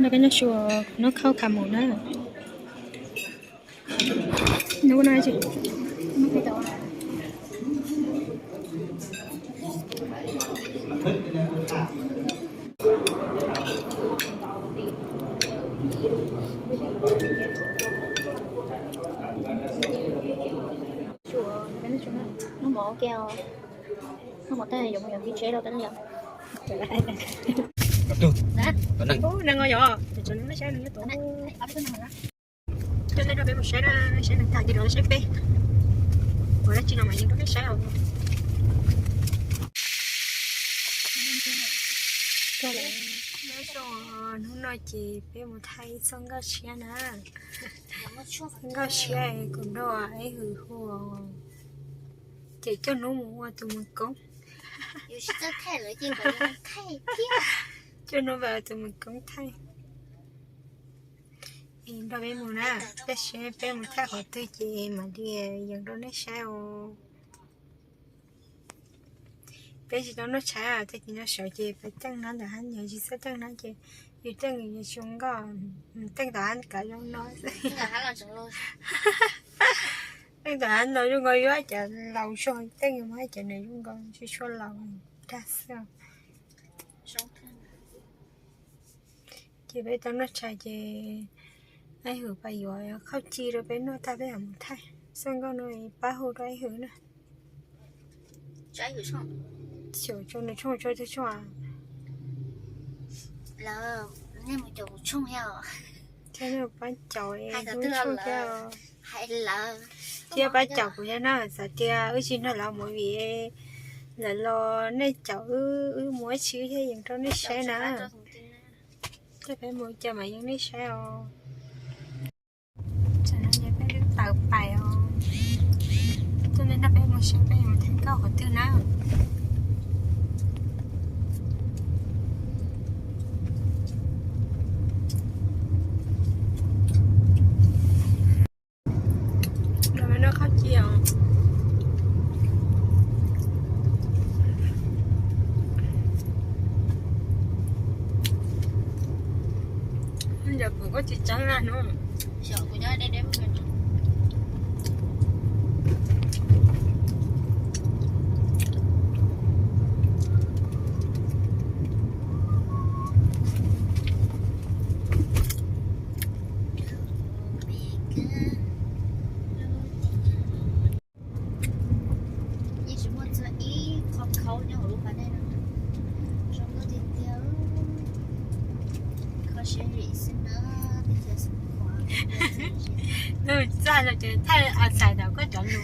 No peb noj su, noj khau kha mus na. Nub no tsis Noj mov ua ke os. Noj mov tag yuav mus yos pib tsheb rau teb li os. Neeg no yog, cov neeg saib nws nyob tod. Coj nej rau peb mus saib na, saib nws tag ces rov saib peb. Ua dab tsi no mas yeej rau nej saib os. Nyob zoo, hnub no ces peb mus thaij ib txoj nkauj tshiab na. Txoj nkauj tshiab kuv nrog Ib Hwm hu, ces coj hnub mus ua tus mus koob. Coj hnub mus ua tus mus koob thaij. Es nrog peb mus na, peb saib peb mus thaij qhov twg ces mam li yees rau nej saib os. Peb tsis tau noj tshais, tag kis no sawv ces peb teej no ntawm hab, yog tsis xav teej no ces yus teej yus tsis ua nkauj, teej tom hab kav zoo no xwb. Teej tom hab no zoo nkaus yus cov laus zog, teej yus mas cov nws zoo nkaus tsis tshua laus dag xwb. Ces peb tau noj tshais ces Ib Hwm pab yuav qhaub ci rau peb noj tag peb mam mus thaij. Txoj nkauj no pab hu rau Ib Hwm na. Caum rau nws tshooj, rau tug tshooj a. Thiab nej pab caum lub tshooj thiab. Thiab pab caum kuv thiab na, txawm tias wb tsis nrog lawv mus vim lawv los nej caum wb, wb mus ib tshis thiaj yees rau nej saib na. Ces peb mus cas mam yees nej saib os. Tam no ces peb twb tawm pais os. Coj nej nrog peb mus saib peb mus thaij nkauj qhov twg na. Los noj qhaub ci os. Yog kuv koj tsis tseeb na hnub. Yeej tsis muaj txog ib qho khaub nyob hauv lub pas dej no. Zoo nkauj tiag tiag. Kho siab zim xwb na, teb chaws Xeev Khuam. Txaj los ces thaij a xais ntawm koj cov lus.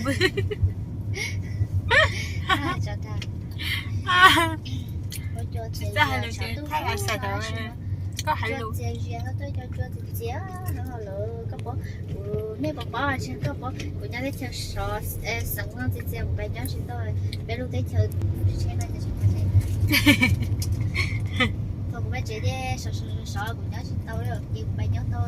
Tsis txaj hais lus ces thaij a xais ntawm koj hais lus. Txias zias no tuaj cov cua txias txias no lawm koj paub, kuv nej puas paub tsis koj paub kuv nyob teb chaws sov, xeev no txias txias kuv pais nyob tsis tau, peb lub teb chaws tsheb no ces tsis nyob tsev. Thaum kuv peb tsev ces sov sov sov kuv nyob tsis tau li ces kuv pais nyob tau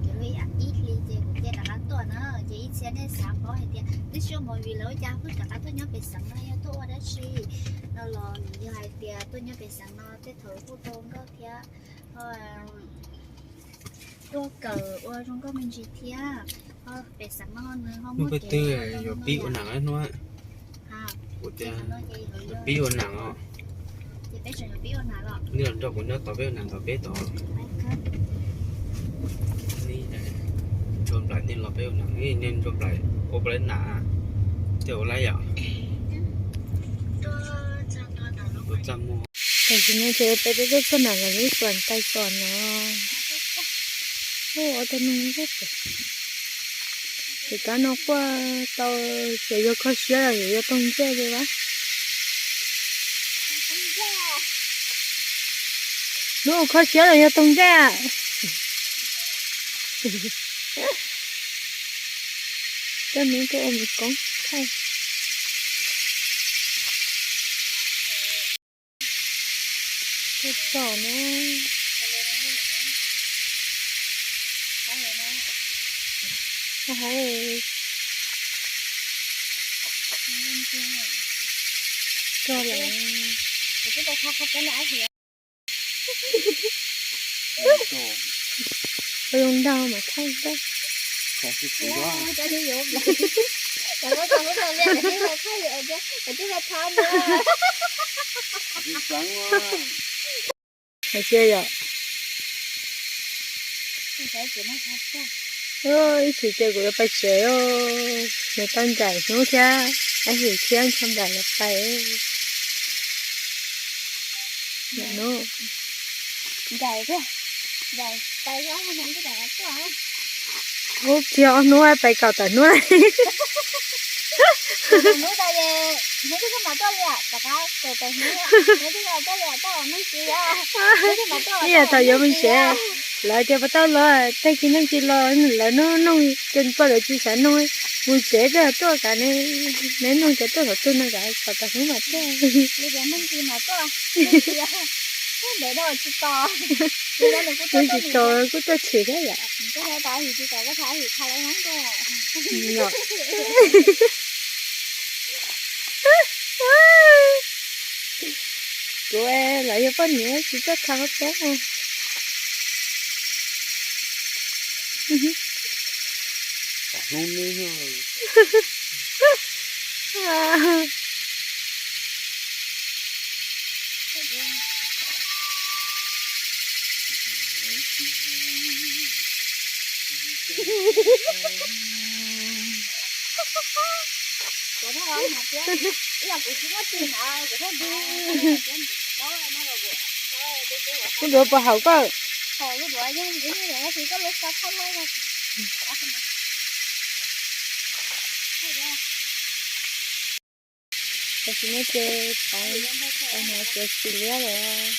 yuav luag ib hlis ces kuv thiaj rov qab tuaj na. Ces ib txhia nej xav paub hais tias twb tsis ua movie lawm ua cas kuj rov qab tuaj nyob pem xeev no yog tuaj ua dab tsi no los yog hais tias tuaj nyob pem xeev no tej thaum kuj tau nkauj thiab, tuaj kawm ua zoo nkauj me ntsis thiab. Pem xeev no nws ho muaj kev twg yuav pib ua nam hnub, kuv tias yuav pib ua nam os. Nej los nrog kuv nyob tod peb ua nam tod peb tod. Ntsuag nplaim tej los peb ua nam, nej ntsuag nplaim ua pab nam, tej ua lab yom. Tam sim no ces peb tuaj txog nam lawv lub tuam tais tom no. Ua tau nug, ces kab no quaj tau, ces yog kho siab los yuav yog toog ntsej li a. Hnub kho siab los yog toog ntsej a. Coj hnub tuaj ua mus koob thaij. Tuaj txog na. Hais, txog lawm. Ua zoo nraug mas thaij kawg. Hais tias yom. Ib chim ces kuv yuav pais tsev os, nws tau ncaim hnub thiab, ib hlis thiab ntshe nplaim yuav pais. Ub, tsis yog ob hnub, pais kaum tawm hnub. Ib yam thaum yuav mus tsev, lawv tias puas tau los, tag kis nej tsis los, lawv nug nug ces poj lawv tsis xav nug, mus tsev twb tuaj kav ne, neb nug ces tuaj thaum twg no kav, kaum tawm hnub mas tuaj. Nws tsis tau kuj tuaj chim thiab yom. Kuv los yog poj niam tsis tuaj thav peb. Kuv duav puas haum koj? Tam sim no ces pais, pais hnav tsev xim liab lawm.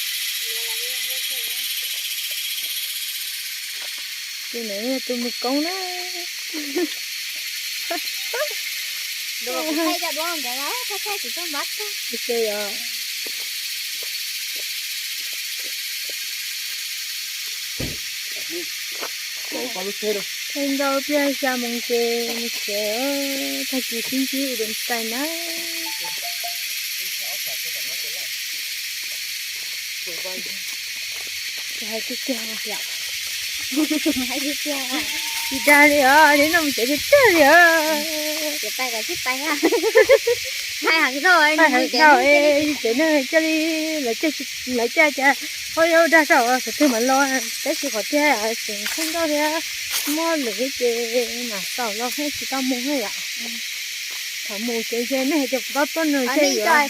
Tus no yog tus mus koob na. Thaij nkauj pliag xya moos ces mus tsev, tag kis sib ntsib ua dua tais na. Hais tiag tiag, tsis dag li os, neb no mus tsev tiag tiag li os. Pais heev dhau, tsev neeg cia li lawv caij, lawv caij cas, ua dag saum thaum twg mam los, tab sis qhov tiag tseem thaij nkauj thiab, muaj lwm ces mam xaus los thiab tsis tau mus thiab yom. Thaum mus ces ntshe nej hais tias kuv tau tuaj nws thiaj yuav.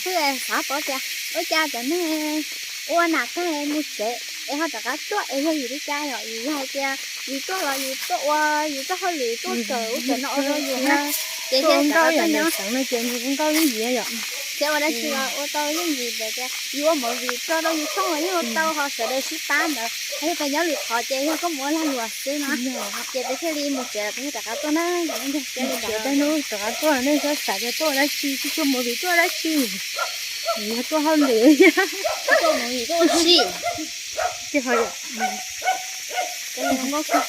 Xav pom tias ua cas cov neeg ua nas tag mus tsev es ho rov qab tuaj es yog vim li cas yom, vim yog hais tias yus tuaj los yus tuaj ua yus txoj hauj lwm, tuaj kawm ub kawm no ua rau yus na, ces thiaj rov qab tuaj nyob. Ces ua dab tsi los ua tau yooj yim ntawd tias yus ua movie tso rau YouTube los yeej ua tau, ho sawv daws sib pab ntawd, yog peb nyob lwm qhov ces yog koj mus ua lag luam xwb no, ces peb thiaj li mus tsev los peb thiaj rov qab tuaj na. Tsev tag hnub rov qab tuaj, nej txhob xav tias tuaj ua dab tsi, tsuas mus vim tuaj ua dab tsi, yog tuaj hauj lwm. Tuaj mus vim tuaj ua si. Ces ho yom, ua zoo nkauj, ua zoo nkauj.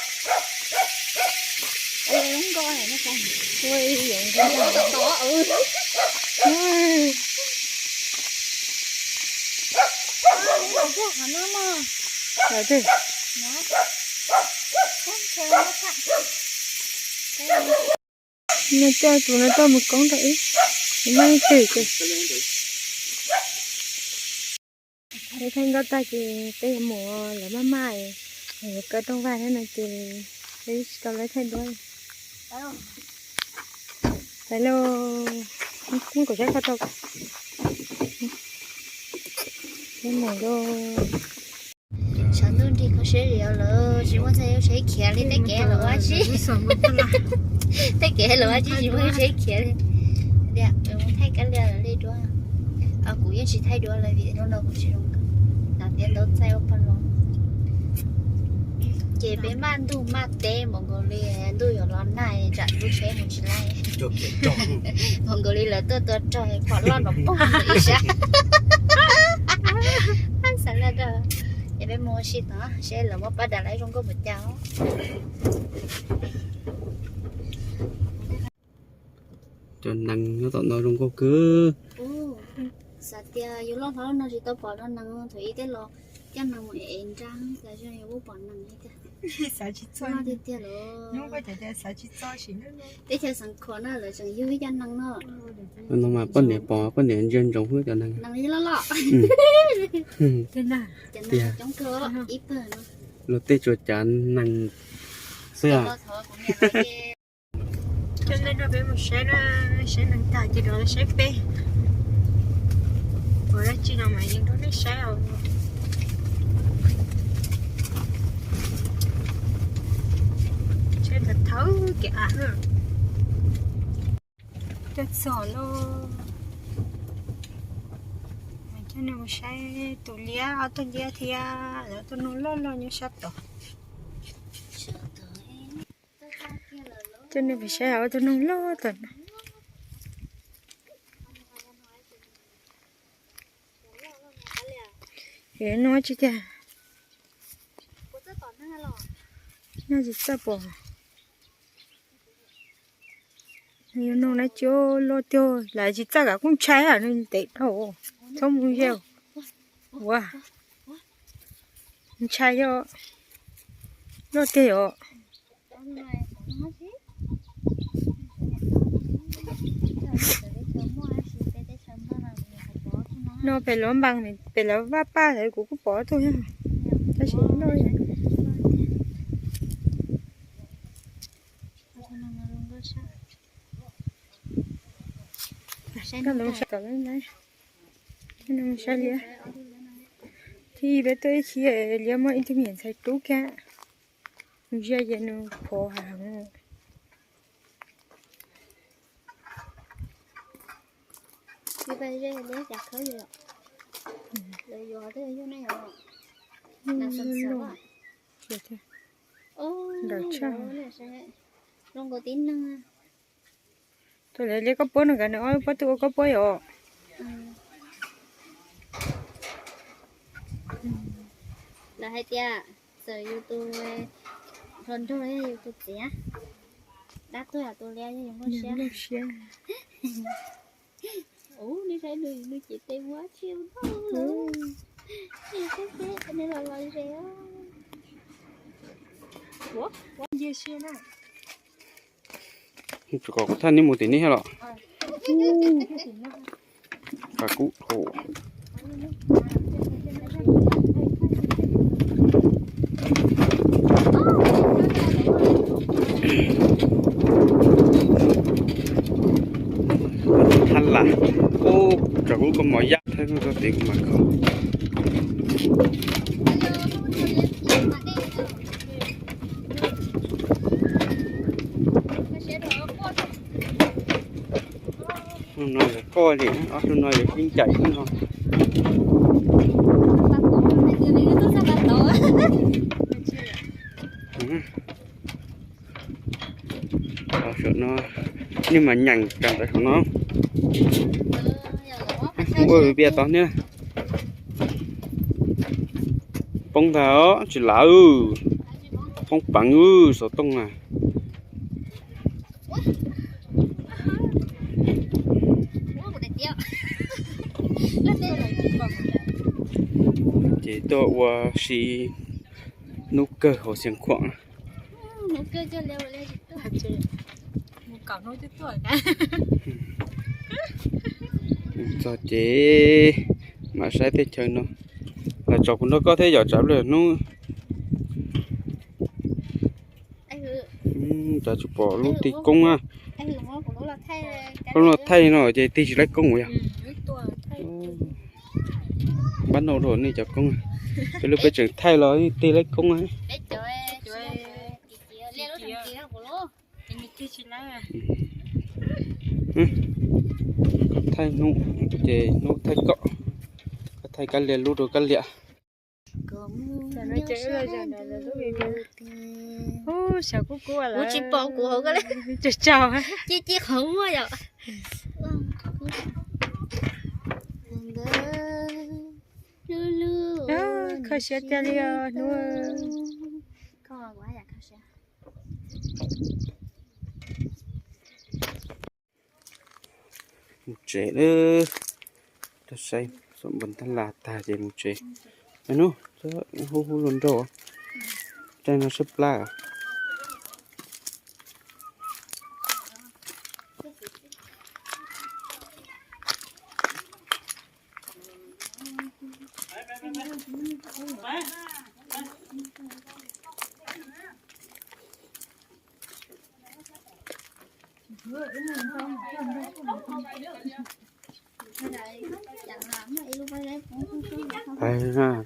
No coj tus no tuaj mus koob rau ib, ib nab twg ces. Peb thaij nkauj tag ces peb yuav mus, lawv maj maj, yuav kaw rooj vag thiab no ces peb tsis tau lawv thaij duab. Peb los, muab kuv sab koj rau, peb mus lauj. Tshav ntuj nrig kho siab li os lawm, tsis muaj txoj yuav tsheb khiav li, tej kev los ua dab tsi, tej kev los ua dab tsi tsis muaj yuav tsheb khiav li. Tias mus thaij kab lia lawv li duab, kuv yeej tsis thaij duab lawm vim hnub no kuv tsis zoo nkauj, hnav tiab ntaub txaij ua poj los. Ces peb maj ntuj maj teb npaum nkaus li ntuj yuav los nag, tsam ntuj tsheb mus tsis laij. Npaum nkaus li lawv tuaj tua rog pom loj nrov poog ib sab. Xav li rau, ces peb mus ua si tod seb lawv muab pab dam lawv zoo nkauj npaum cas. Cov nees nyob tom no zoo nkauj kawg. Xav tias yus loj hlob no tsis tau pom cov nees thaum ub tej los, Cov neeg mus ev nrab tas zog yuav pom neeg li cas. Xav tsis txog tiag tiag los. Hnub koj cov tias xav tsis txog sim neej. Teb chaws Xeev Khuam no lawv tseem yug ib cov neeg no. No mas poj niam pom poj niam ntsia ntsoov xwb cov neeg. Neeg li loj loj. Cov neeg coob kawg ib pawg no. Luag tej tsuas cav neeg xwb. Coj nej nrog peb mus saib na, saib neeg tag ces rov saib peb. Ua dab tsi no mas yeej rau nej saib os. Saib thaum thaum kev av na. Coj txog lauj. Coj nej mus saib tus liab, ob tug liab thiab lawv ob tug noog loj loj nyob sab tod. Coj nej mus saib ob tug noog loj tod no. Yuav noj tsis tiag. Noj tsis txawj pom. Yuav noj na, cov loj tiag lawv tsis txawj kam kuj ntshai, nws ntev dhau, txhob mus yau. Ua, ntshai yog loj tiag os. No pem lawv npas, pem lawv vaj paj ntawd kuv kuj pom ib tug, tab sis loj. Saib liab. Thib peb tuaj ib chim liab muaj ib tug me nyuam ntxhais rub kiag, nws zia ces nws phov heev. Nrawm tshaj. Tus liab koj puab no, nkawd nws ob lub pob tw ua koj puab yom. Lawv hais tias txawm yus tus hluas nraug yog yus tus txiv, dab tuag tus liab yog yus nkauj siab. Ub, nej saib nws, nws cev tes ua tsi ua nej los los ze. Kom kuv thaij neb mus tim neb thiab los. Qab kub dhau. Thaj las, ub, tsam kuv koj mos yaj thaij koj tim kuv mas kho. Hnub no yog koj li, ob hnub no yog yeej ncaim hnub no. Saum no, nej mas nyeem kawg ntawv saum no. Ua pias tod niag poob ntag, tsis lav, poob peev xov tooj na. Ces tuaj ua si hnub kawg hauv Xeev Khuam. Txog ces mam saib teb chaws no. Los tso kuv nrog koj thiab yom, tsam ib hnub tsam tsis pom lub tig koob na. Koj los thaij no ces tig tsis laib koob yog. Npab noj dua nej cov koob, peb lub peb tseem thaij los tig laib koob. Koj thaij hnub ces hnub thaij koj, koj thaij kab lias lub rau kab lias. Ub, xyov kub kub lawm, tsaug tsaug, ci ci qhov muag yom. Kho siab tiag li os hnub. Mus tsev lawm. Tuaj saib xom npoo tab laj tag ces mus tsev. Hnub, hub hub luag nraug, caij no siab plab.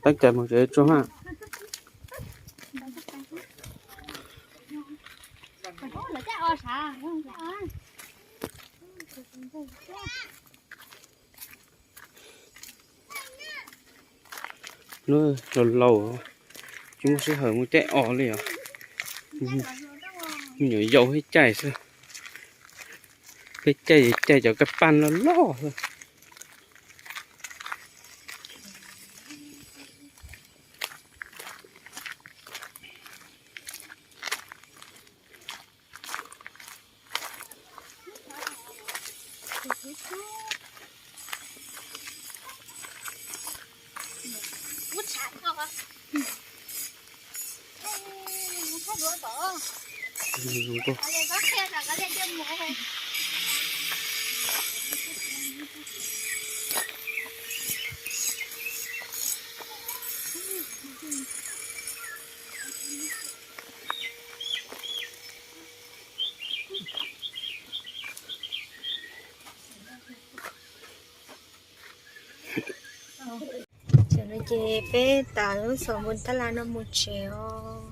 Teeb cai mus tsev tso ha. Hnub laus laus, tsis muaj sij hawm mus caij os li os. Me nyuam yaus thiaj caij xwb. Peb caij caij cov kab paj loj loj xwb. Tam no ces peb tas lub xos npun tab laj no mus tsev os.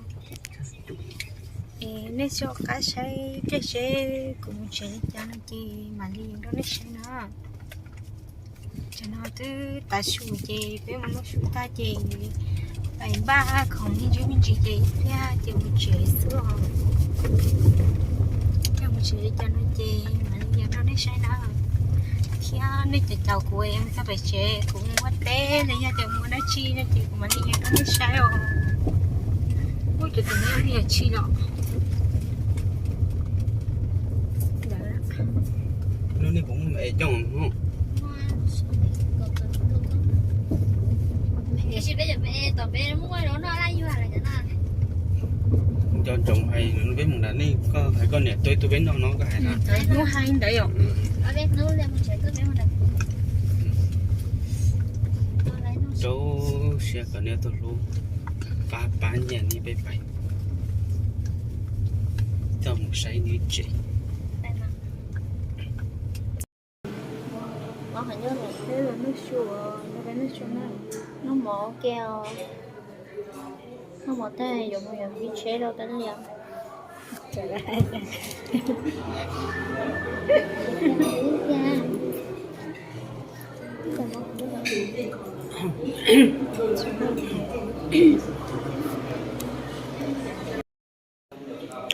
Es nej txhob qab saib pliag seb kuv mus tsev li cas no ces mam li rau nej saib na. Tam no twb tav su ces peb mus muab su tag ces pais npaj khoom me ntsis me ntsis ces ib pliag ces mus tsev xwb os. Yog mus tsev li cas no ces mam li rau nej saib na. Thiab nej caum caum kuv es txog pem tsev kuv mus ua teb los yog tias mus ua dab tsi no ces kuv mam li rau nej saib os. Ua cov tus no yog tsi los. Lub neej puas muaj me es coj mus? Nco ntsoov hais peb mus nram nej, koj hais koj niam tuaj ib tug peb noj no koj hais na. Hnub hais ntawd yom. Rau siab kom nej tau hlub, pab pab nyiaj nej peb pais, coj mus saib nej tsev. Noj mov ua ke os. Noj mov tag yuav mus yuav txiv tsheb rau tas li os.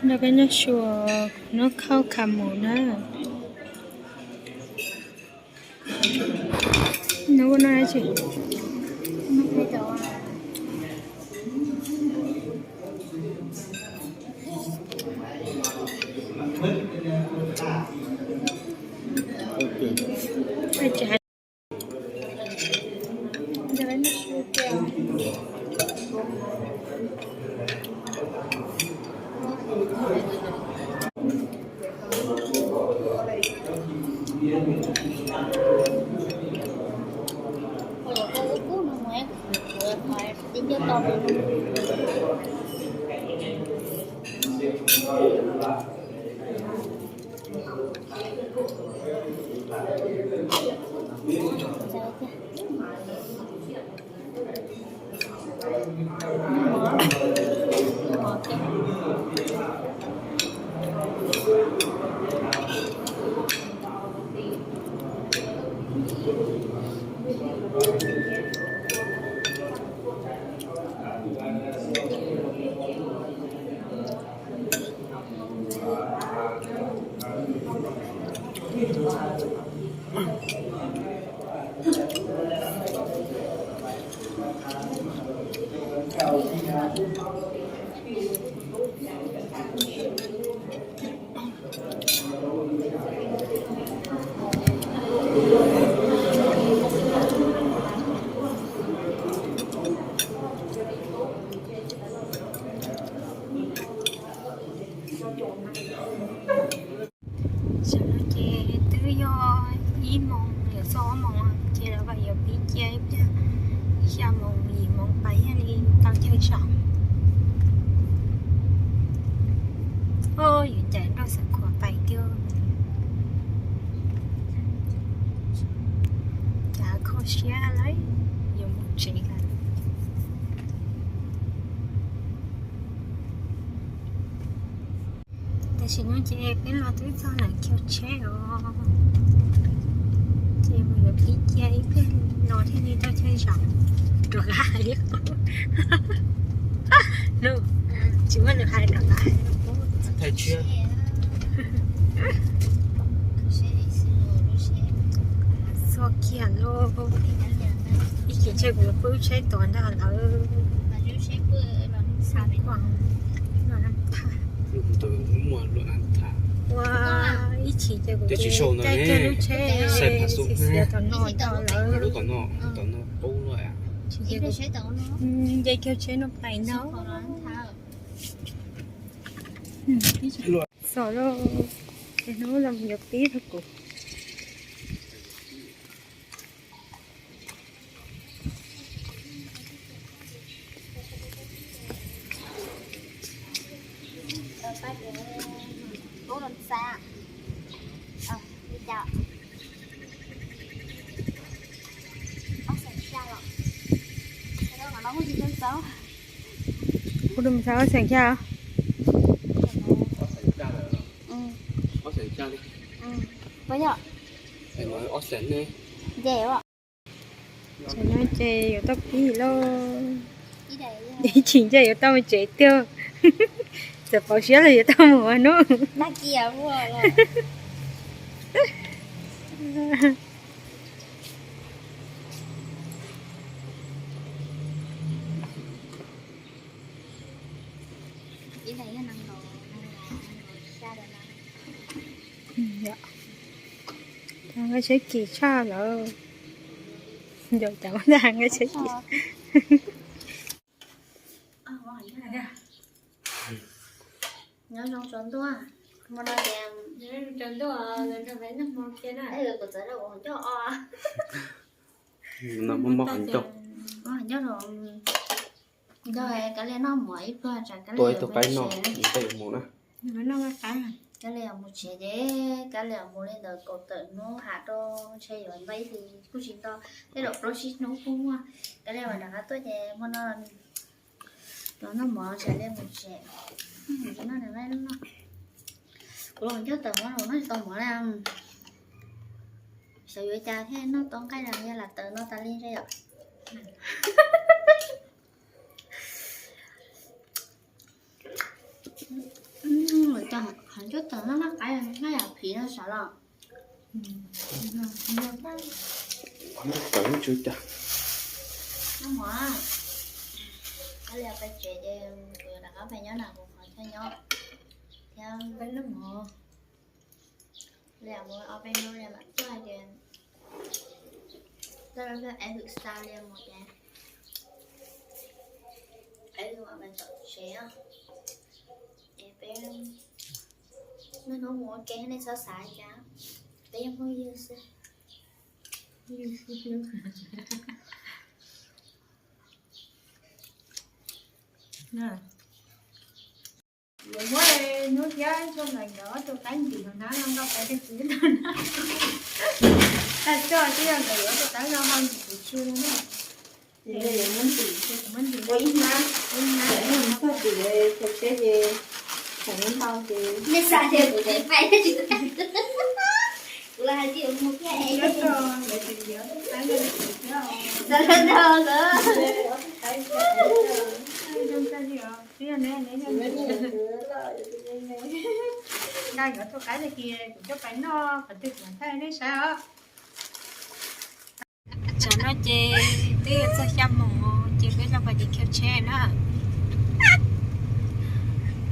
Noj peb noj su, noj khau kha mus na. Noj ua noj dab tsi? Tam no ces twb yog ib moos yuav txog ob moos ces lawv yuav pib cia ib pliag, xya moos yim moos pais thiaj li tau chaw zaum. Yuav ncaim nrog Xeem Khuam pais tiag. Cas kho siab lawm, yuav mus tsev lawm. Tam sim no ces peb los twb txog ntawm kios tsheb os, ces mus yuav pib cia ib pliag no thiaj li tau chaw zaum rov qab hais li qub. Tsis muaj lus hais rov qab hais li qub. Txog kiag lauj, ib chim ntshe kuv yuav pw tsheb tuaj ntag lawm. Ua, ib chim ces kuv caij kiag lub tsheb xiav tom no ntag lawm. Nce kiag tsheb no pais no. Txog lauj, ces hnub no yuav pib rau kuv. Kuv rau xav ob xeem xya. Tam no ces yuav tau pib lauj. Ib chim ntshe yuav tau mus tsev tiag. Txawm pauv siab los yuav tau mus ua hnub. Nqa tsheb kis tshaj lawm. Ncaus cov nqa tsheb kis. Nyob zoo tsaus ntuj. Hmo no ces kuv txawv rau kuv hauv ncauj os. No muaj mob hauv ncauj. Nco kav liam noj mov ib pluag tsam kav liam mus tsev na. Kav liam mus tsev ces kav liam mus li ntawd kaum tawm hnub ham rau ntshe yuav nto ib hlis kuj tsis nto, tej zaum plaub tsib hnub kuj muaj. Kav liam mam rov qab tuaj ces hmo no rov noj mov tsam liam mus tsev. Kuv los nco tawm mov los noj tsis tau mov na. Xyov yuav cas thiaj noj tau nqaij no, yog lam tawm no tas li ntshe yom. Cov ncuab tawm no noj qaib noj yam phiv no sav los. Noj mov, kav liam pais tsev ces kuv yuav rov qab pais nyob na, kuv qhov chaw nyob thiab peb noj mov. Liam mus ob peb hnub liam mam tuaj ces, tuaj lub pliag es hwm xa liam mus ces es mam pais tom tsev os. Es peb niaj hnub mus ua ke nej txhob xav li cas, peb yeej phooj ywg xwb. Yuav muab hnub thiab tsoo nplaim nkawd ob tug qaib ntim no na, no nqa pais rau kuv na. Tag txoj twb yog nkawd yuav ob tug qaib no ho ntim kuv tsu no na. Muab ntim ua ib hnab, ib hnab, txog tim chaw tsheb ces thaum ntau ces nej xav tias kuv tsis pais, kuv los hais tias mus thiab. Tsis yog, nkawd tseem ntim ob tug qaib no rau kuv thiab os. Txawm ntau lawm. Zoo li os, twb yog neb, neb yog nqa nkawd ob tug qaib no ces kuv coj pais noj qhov twg kuv thaij nej saib os. Tsam no ces twb yuav txog xya moos ces peb los pais tim chaw tsheb na.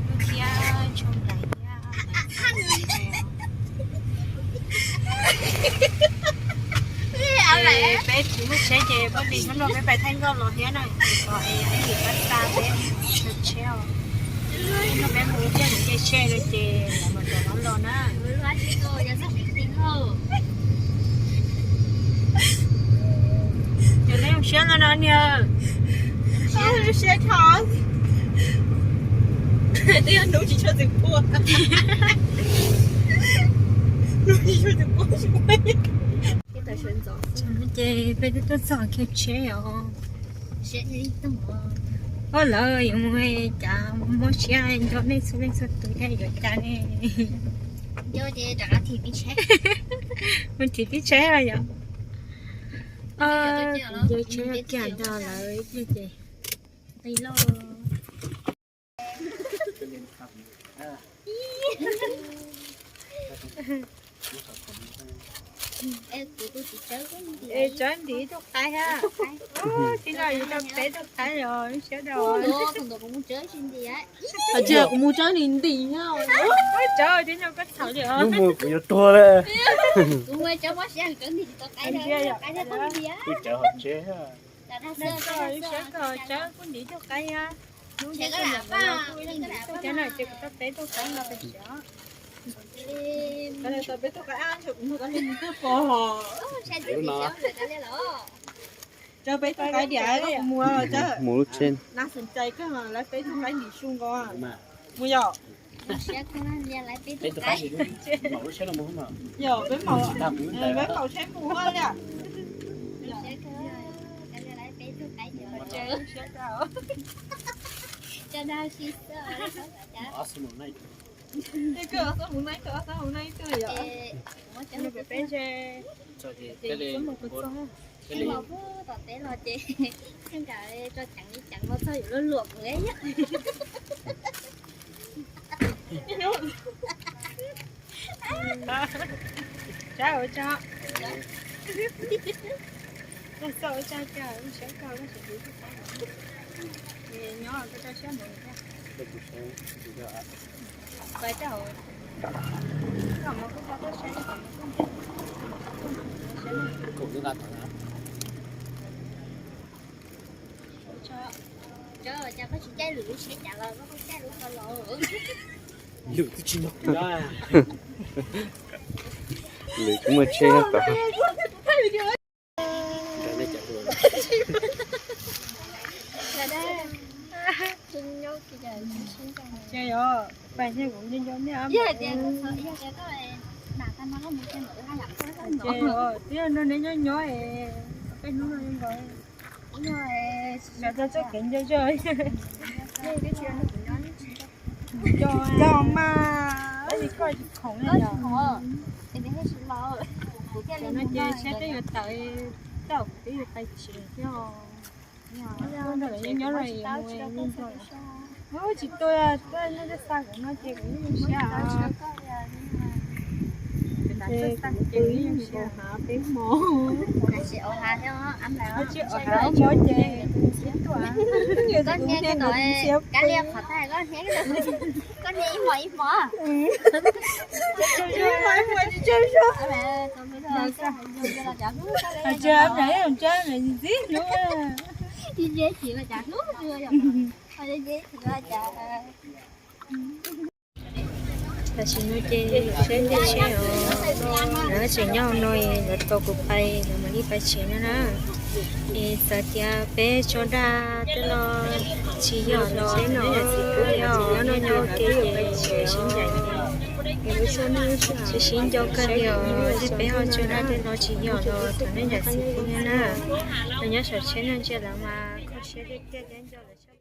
Lub thiab tsoo nplaim thiab. Peb tsis muaj tsheb ces poj niam hnub no peb pais thaij nkauj los thiab na, ces kom es ib yim pab xa peb chaw tsheb os. Peb mus ua ke ces tsheb los ces lawv mam rov qab los na. Ces nej zoo siab no no niag. Siab dhau. Twb yog hnub tsis tshua txwm pua. Hnub tsis tshua txwm pua. Ces peb twb tuaj txog kiag tsheb os. Ua lawv yuav mus cas muab siab nco nej txhua leej txhua tus thiab yuav cas ne. Mus thim tib tsheb os yom. Nce tsheb kiag ntag lawv ces. Es tsawb ntim tus qaib ha. Tib no yus rau peb tus qaib los siab dau. Hais tias kuv mus tsawb ntim ntim. Tsawb tib no koj txhaum li os. Hnub mus kuv yuav tuag lawm. Kuv tsawb hauv tsev. Siab kawg tsawb kuj ntim tus qaib ha. Hnub nyoog kuj ntim tus qaib no ces kuv rau peb tus qaib no pes siav. Peb tus qaib ab ntshe kuv muag koj li mus twb pom. Tsawb peb tus qaib diam koj mus mus lub tsheb. Nas xum cai kawg lawv peb tus qaib ntim su nkaus. Mus yom. Yog peb maum, peb maum tsheb mus li. Tej koj ob txhob mus na, ib tug ob txhob mus na ib tug yom. Peb ntshe txhob mus kuv txog. Tom teb los ces nram tso ceev li ceev los txog yuav luag luam kuv thiab. Tsab ua tso. Txog ua tso cas siab kawg, nyob koj tso siab mus thiab. Pais tau. Koj tsis caij lwm lub tsheb cas los koj caij lub ko los. Lwm twb tsis muaj, lwm twb muaj tsheb tod. Ces yog pais nyob kuv nco nco nej. Ces twb yog nrog neb nyob nyob es peb hnub no zoo nkaus. Nrog txoj kev nco nco. Yog mas, koj tsis khoom li os. Cov no ces saib peb yuav tawm, tau kuv twb yuav pais tsev thiab os. Nrog lawv nyob nyob no es mus nrog, tsis tuaj, tuaj nyob txoj xa kuv no ces kuv yeej siab. Ces kuv yeej siab peb hmo. Tsis ua hav hmo ces kuv siab tuaj. Koj niam, koj niam, koj niam ib hmo ib hmo. Ib hmo ib hmo tsis tsawg zog. Hais tias mlom ib hmo tsawg mlom ntxim ntxim hlub. Tam sim no ces saib ntiaj teb os, lawv tseem nyob hauv no es lawv tos kuv pais lawv mam li pais tsev no na. Es txawm tias peb tso dag tej los tsis yog los saib no, txiv pub li os, nyob no nyob ua ke ces sib ncaim, sib sib nco kawg li os. Tej peb ho tso dag tej los tsis yog los thov nej zam txim pub thiab na. Los nyob saum tsheb no ntsia lawv mas kho siab tiag tiag thiab nco lawv tshaj